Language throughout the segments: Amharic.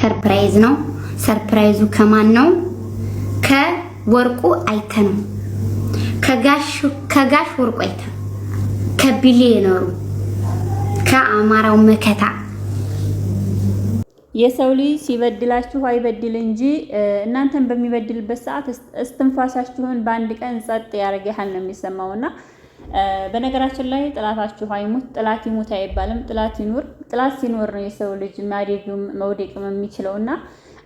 Surprise ነው። Surprise ኡ ከማን ነው? ከወርቁ አይተ ነው። ከጋሽ ወርቁ አይተ፣ ከቢሊዮነሩ፣ ከአማራው መከታ። የሰው ልጅ ሲበድላችሁ አይበድል እንጂ እናንተን በሚበድልበት ሰዓት እስትንፋሳችሁን በአንድ ቀን ጸጥ ያደረገ ያህል ነው የሚሰማውና በነገራችን ላይ ጥላታችሁ አይሙት፣ ጥላት ይሙት አይባልም። ጥላት ይኑር። ጥላት ሲኖር ነው የሰው ልጅ ማደግም መውደቅም የሚችለው። እና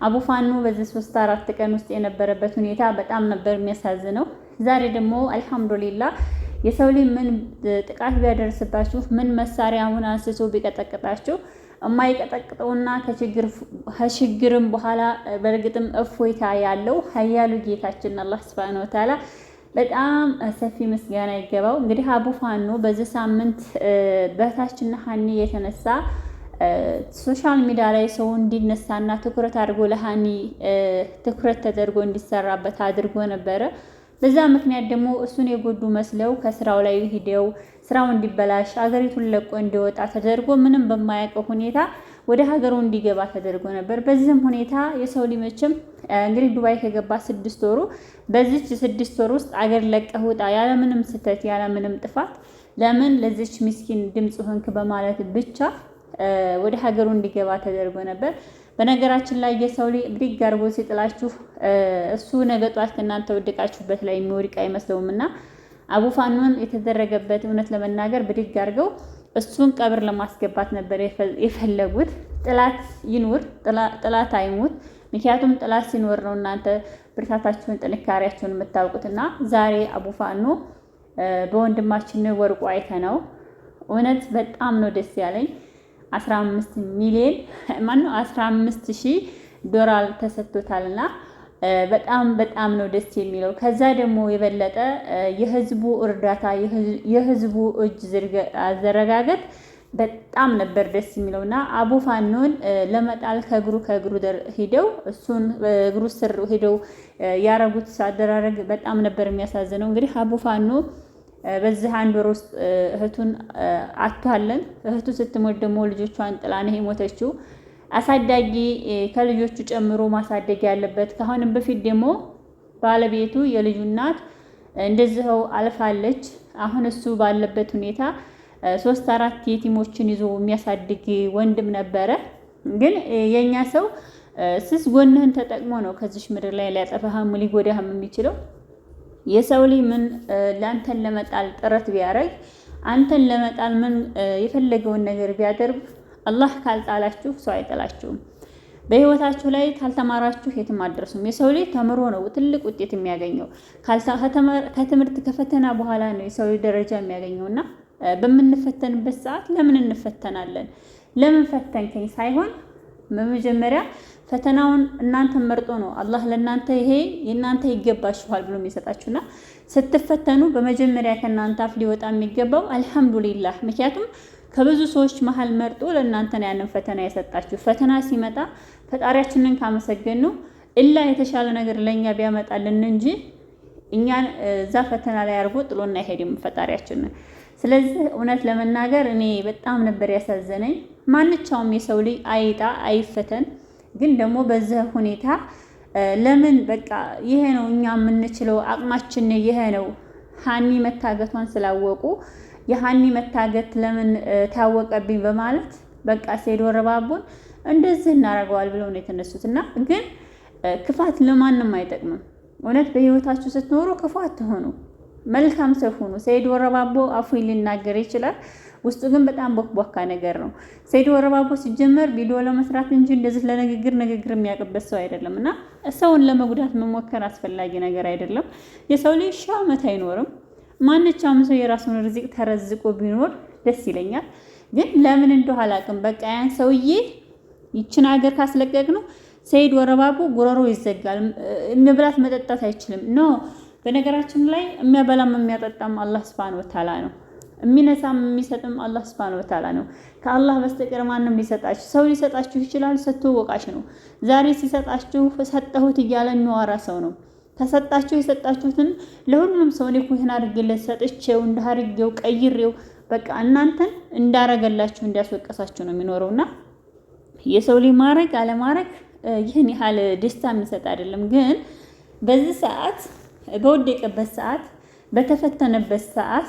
አቡፋኑ በዚህ 3 4 ቀን ውስጥ የነበረበት ሁኔታ በጣም ነበር የሚያሳዝነው። ዛሬ ደግሞ አልሐምዱሊላ የሰው ልጅ ምን ጥቃት ቢያደርስባችሁ፣ ምን መሳሪያውን አንስቶ ቢቀጠቅጣችሁ የማይቀጠቅጠውና ከችግርም በኋላ በእርግጥም እፎይታ ያለው ሀያሉ ጌታችን አላህ ሱብሃነሁ ወተዓላ በጣም ሰፊ ምስጋና ይገባው። እንግዲህ አቡ ፋኖ በዚህ ሳምንት በታችና ሀኒ የተነሳ social media ላይ ሰው እንዲነሳና ትኩረት አድርጎ ለሀኒ ትኩረት ተደርጎ እንዲሰራበት አድርጎ ነበረ። በዛ ምክንያት ደግሞ እሱን የጎዱ መስለው ከስራው ላይ ሂደው ስራው እንዲበላሽ አገሪቱን ለቆ እንዲወጣ ተደርጎ ምንም በማያውቀው ሁኔታ ወደ ሀገሩ እንዲገባ ተደርጎ ነበር። በዚህም ሁኔታ የሰው ሊመችም እንግዲህ ዱባይ ከገባ 6 ወሩ፣ በዚች 6 ወር ውስጥ አገር ለቀህ ውጣ ያለምንም ስህተት ያለምንም ጥፋት ለምን ለዚች ምስኪን ድምፅ ሆንክ በማለት ብቻ ወደ ሀገሩ እንዲገባ ተደርጎ ነበር። በነገራችን ላይ የሰው ልጅ ብድግ አድርጎ ሲጥላችሁ እሱ ነገ ጧት ከእናንተ ወደቃችሁበት ላይ የሚወድቅ አይመስለውም። እና አቡፋኑን የተደረገበት እውነት ለመናገር ብድግ አድርገው እሱን ቀብር ለማስገባት ነበር የፈለጉት። ጥላት ይኑር፣ ጥላት አይሙት። ምክንያቱም ጥላት ሲኖር ነው እናንተ ብርታታችሁን ጥንካሬያችሁን የምታውቁት። እና ዛሬ አቡፋኑ በወንድማችን ወርቁ አይተ ነው እውነት በጣም ነው ደስ ያለኝ። 15 ሚሊዮን ማነው 15 ሺህ ዶላር ተሰጥቶታልና በጣም በጣም ነው ደስ የሚለው። ከዛ ደግሞ የበለጠ የህዝቡ እርዳታ የህዝቡ እጅ አዘረጋገጥ በጣም ነበር ደስ የሚለው። እና አቡ ፋኖን ለመጣል ከእግሩ ከእግሩ ሂደው እሱን እግሩ ስር ሂደው ያረጉት አደራረግ በጣም ነበር የሚያሳዝነው። እንግዲህ አቡ ፋኖ በዚህ አንድ ወር ውስጥ እህቱን አጥቷለን። እህቱ ስትሞት ደግሞ ልጆቿን ጥላ ነው የሞተችው። አሳዳጊ ከልጆቹ ጨምሮ ማሳደግ ያለበት፣ ከአሁንም በፊት ደግሞ ባለቤቱ የልጁ እናት እንደዚህው አልፋለች። አሁን እሱ ባለበት ሁኔታ ሶስት አራት የቲሞችን ይዞ የሚያሳድግ ወንድም ነበረ። ግን የእኛ ሰው ስስ ጎንህን ተጠቅሞ ነው ከዚሽ ምድር ላይ ሊያጠፋህም ሊጎዳህም የሚችለው። የሰው ልጅ ምን ለአንተን ለመጣል ጥረት ቢያደርግ፣ አንተን ለመጣል ምን የፈለገውን ነገር ቢያደርግ አላህ ካልጣላችሁ ሰው አይጥላችሁም። በህይወታችሁ ላይ ካልተማራችሁ የትም አትደርሱም። የሰው ልጅ ተምሮ ነው ትልቅ ውጤት የሚያገኘው። ከትምህርት ከፈተና በኋላ ነው የሰው ልጅ ደረጃ የሚያገኘው። እና በምንፈተንበት ሰዓት ለምን እንፈተናለን? ለምን ፈተንከኝ ሳይሆን በመጀመሪያ ፈተናውን እናንተ መርጦ ነው አላህ ለእናንተ ይሄ የእናንተ ይገባችኋል ብሎ የሚሰጣችሁና ስትፈተኑ በመጀመሪያ ከእናንተ አፍ ሊወጣ የሚገባው አልሐምዱሊላህ። ምክንያቱም ከብዙ ሰዎች መሀል መርጦ ለእናንተ ነው ያንን ፈተና የሰጣችሁ። ፈተና ሲመጣ ፈጣሪያችንን ካመሰገን ነው እላ የተሻለ ነገር ለእኛ ቢያመጣልን እንጂ እኛን እዛ ፈተና ላይ አድርጎ ጥሎና አይሄድም ፈጣሪያችንን። ስለዚህ እውነት ለመናገር እኔ በጣም ነበር ያሳዘነኝ። ማንኛውም የሰው ልጅ አይጣ አይፈተን፣ ግን ደግሞ በዚህ ሁኔታ ለምን? በቃ ይሄ ነው እኛ የምንችለው፣ አቅማችን ይሄ ነው። ሀኒ መታገቷን ስላወቁ የሀኒ መታገት ለምን ታወቀብኝ በማለት በቃ ሴዶ ረባቦን እንደዚህ እናደርገዋል ብለው ነው የተነሱት። እና ግን ክፋት ለማንም አይጠቅምም። እውነት በህይወታችሁ ስትኖሩ ክፉ አትሆኑ፣ መልካም ሰው ሁኑ። ሰይድ ወረባቦ አፉን ሊናገር ይችላል። ውስጡ ግን በጣም ቦክቧካ ነገር ነው። ሰይድ ወረባቦ ሲጀመር ቪዲዮ ለመስራት እንጂ እንደዚህ ለንግግር ንግግር የሚያውቅበት ሰው አይደለም። እና ሰውን ለመጉዳት መሞከር አስፈላጊ ነገር አይደለም። የሰው ልጅ ሺህ ዓመት አይኖርም። ማንኛውም ሰው የራሱን ርዚቅ ተረዝቆ ቢኖር ደስ ይለኛል። ግን ለምን እንደው አላውቅም። በቃ ያን ሰውዬ ይችን ሀገር ካስለቀቅ ነው ሰይድ ወረባቦ ጉሮሮ ይዘጋል። መብላት መጠጣት አይችልም። No፣ በነገራችን ላይ የሚያበላም የሚያጠጣም አላህ ሱብሃነሁ ወተዓላ ነው። የሚነሳም የሚሰጥም አላህ ሱብሃነሁ ወተዓላ ነው። ከአላህ በስተቀር ማንም ሊሰጣችሁ ሰው ሊሰጣችሁ ይችላል። ሰጥቶ ወቃሽ ነው። ዛሬ ሲሰጣችሁ ሰጠሁት እያለ የሚዋራ ሰው ነው። ከሰጣችሁ የሰጣችሁትን ለሁሉም ሰው እኔ እኮ ይህን አድርጌለት ሰጥቼው እንዳርጌው ቀይሬው በቃ እናንተን እንዳረገላችሁ እንዲያስወቀሳችሁ ነው የሚኖረውና የሰው ልጅ ማድረግ አለማድረግ ይህን ያህል ደስታ የሚሰጥ አይደለም። ግን በዚህ ሰዓት በወደቀበት ሰዓት በተፈተነበት ሰዓት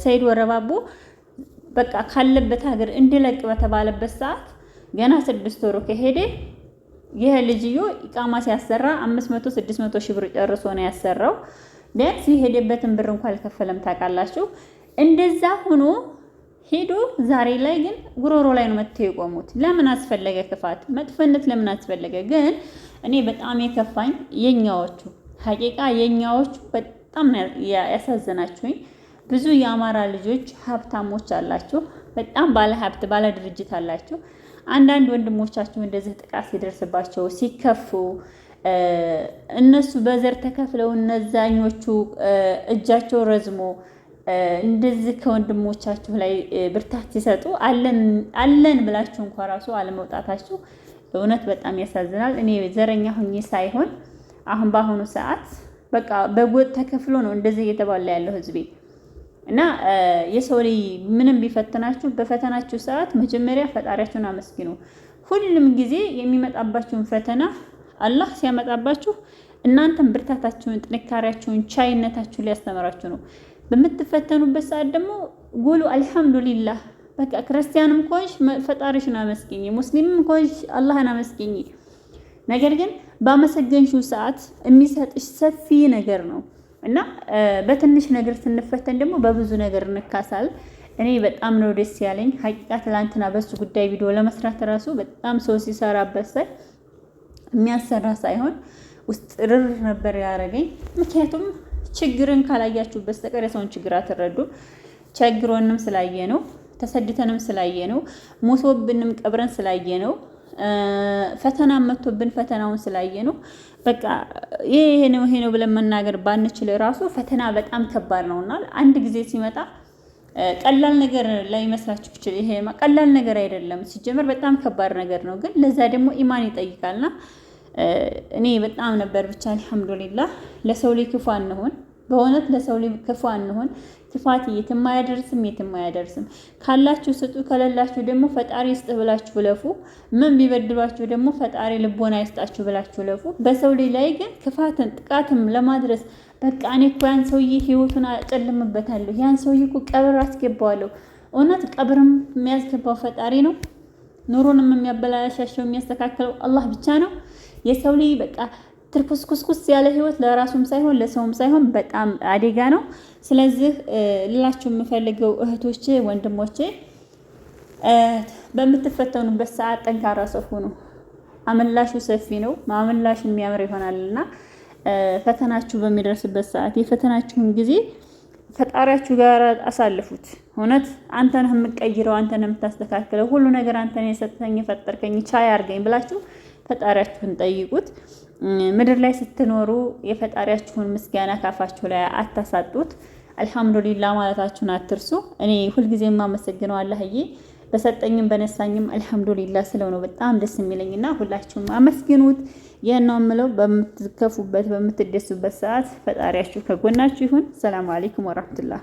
ሰይድ ወረባቦ በቃ ካለበት ሀገር እንዲለቅ በተባለበት ሰዓት ገና 6 ወሩ ከሄደ ይህ ልጅዮ ኢቃማ ሲያሰራ 500 600 ሺህ ብር ጨርሶ ነው ያሰራው። ቢያንስ የሄደበትን ብር እንኳን አልከፈለም። ታውቃላችሁ። እንደዛ ሆኖ ሄዶ ዛሬ ላይ ግን ጉሮሮ ላይ ነው መጥተው የቆሙት። ለምን አስፈለገ ክፋት፣ መጥፈነት ለምን አስፈለገ? ግን እኔ በጣም የከፋኝ የኛዎቹ ሀቂቃ የኛዎቹ በጣም ያሳዘናችሁኝ። ብዙ የአማራ ልጆች ሀብታሞች አላችሁ፣ በጣም ባለ ሀብት ባለ ድርጅት አላችሁ። አንዳንድ ወንድሞቻችሁ እንደዚህ ጥቃት ሲደርስባቸው ሲከፉ እነሱ በዘር ተከፍለው እነዛኞቹ እጃቸው ረዝሞ እንደዚህ ከወንድሞቻችሁ ላይ ብርታት ሲሰጡ አለን ብላችሁ እንኳ ራሱ አለመውጣታችሁ እውነት በጣም ያሳዝናል። እኔ ዘረኛ ሁኜ ሳይሆን አሁን በአሁኑ ሰዓት በቃ በጎጥ ተከፍሎ ነው እንደዚህ እየተባለ ያለው ህዝቤ። እና የሰው ልጅ ምንም ቢፈትናችሁ በፈተናችሁ ሰዓት መጀመሪያ ፈጣሪያችሁን አመስግኑ። ሁሉም ጊዜ የሚመጣባችሁን ፈተና አላህ ሲያመጣባችሁ እናንተም ብርታታችሁን፣ ጥንካሬያችሁን፣ ቻይነታችሁን ሊያስተምራችሁ ነው። በምትፈተኑበት ሰዓት ደግሞ ጎሉ አልሐምዱሊላህ በቃ ክርስቲያንም ከሆንሽ ፈጣሪሽን አመስግኝ፣ ሙስሊምም ከሆንሽ አላህን አመስግኝ። ነገር ግን ባመሰገንሽው ሰዓት የሚሰጥሽ ሰፊ ነገር ነው እና በትንሽ ነገር ስንፈተን ደግሞ በብዙ ነገር እንካሳል። እኔ በጣም ነው ደስ ያለኝ ሀቂቃ ትላንትና በሱ ጉዳይ ቪዲዮ ለመስራት እራሱ በጣም ሰው ሲሰራበት ሳይ የሚያሰራ ሳይሆን ውስጥ ርር ነበር ያደረገኝ። ምክንያቱም ችግርን ካላያችሁ በስተቀር የሰውን ችግር አትረዱም። ቸግሮንም ስላየ ነው፣ ተሰድተንም ስላየ ነው፣ ሞቶብንም ቀብረን ስላየ ነው፣ ፈተና መቶብን ፈተናውን ስላየ ነው። በቃ ይሄ ነው ይሄ ነው ብለን መናገር ባንችል ራሱ ፈተና በጣም ከባድ ነውና አንድ ጊዜ ሲመጣ ቀላል ነገር ላይመስላችሁ ይችላል። ይሄ ቀላል ነገር አይደለም፣ ሲጀመር በጣም ከባድ ነገር ነው። ግን ለዛ ደግሞ ኢማን ይጠይቃልና እኔ በጣም ነበር ብቻ አልሐምዱሊላህ። ለሰው ልጅ ክፉ አንሆን፣ በእውነት ለሰው ልጅ ክፉ አንሆን። ክፋት የትም አያደርስም፣ የትም አያደርስም። ካላችሁ ስጡ፣ ከሌላችሁ ደግሞ ፈጣሪ ይስጥ ብላችሁ ለፉ። ምን ቢበድሏችሁ ደግሞ ፈጣሪ ልቦና ይስጣችሁ ብላችሁ ለፉ። በሰው ልጅ ላይ ግን ክፋትን ጥቃትም ለማድረስ በቃ እኔ እኮ ያን ሰውዬ ህይወቱን አጨልምበታለሁ፣ ያን ሰውዬ እኮ ቀብር አስገባዋለሁ። እውነት ቀብርም የሚያስገባው ፈጣሪ ነው። ኑሮንም የሚያበላሻቸው የሚያስተካክለው አላህ ብቻ ነው። የሰው ልጅ በቃ ትርኩስኩስኩስ ያለ ህይወት ለራሱም ሳይሆን ለሰውም ሳይሆን በጣም አደጋ ነው። ስለዚህ ልላችሁ የምፈልገው እህቶቼ፣ ወንድሞቼ በምትፈተኑበት ሰዓት ጠንካራ ሰው ሁኑ። አመላሹ ሰፊ ነው፣ ማመላሹ የሚያምር ይሆናልና ፈተናችሁ በሚደርስበት ሰዓት የፈተናችሁን ጊዜ ፈጣሪያችሁ ጋር አሳልፉት። እውነት አንተ ነህ የምትቀይረው፣ አንተ ነህ የምታስተካክለው፣ ሁሉ ነገር አንተ ነህ የሰጠኸኝ የፈጠርከኝ፣ ቻይ አድርገኝ ብላችሁ ፈጣሪያችሁን ጠይቁት። ምድር ላይ ስትኖሩ የፈጣሪያችሁን ምስጋና ካፋችሁ ላይ አታሳጡት። አልሐምዱሊላ ማለታችሁን አትርሱ። እኔ ሁልጊዜ የማመሰግነው አላህዬ በሰጠኝም በነሳኝም አልሐምዱሊላ ስለው ነው በጣም ደስ የሚለኝና ሁላችሁም አመስግኑት። ይህን ነው የምለው። በምትከፉበት በምትደሱበት ሰዓት ፈጣሪያችሁ ከጎናችሁ ይሁን። ሰላም አለይኩም ወራህመቱላህ።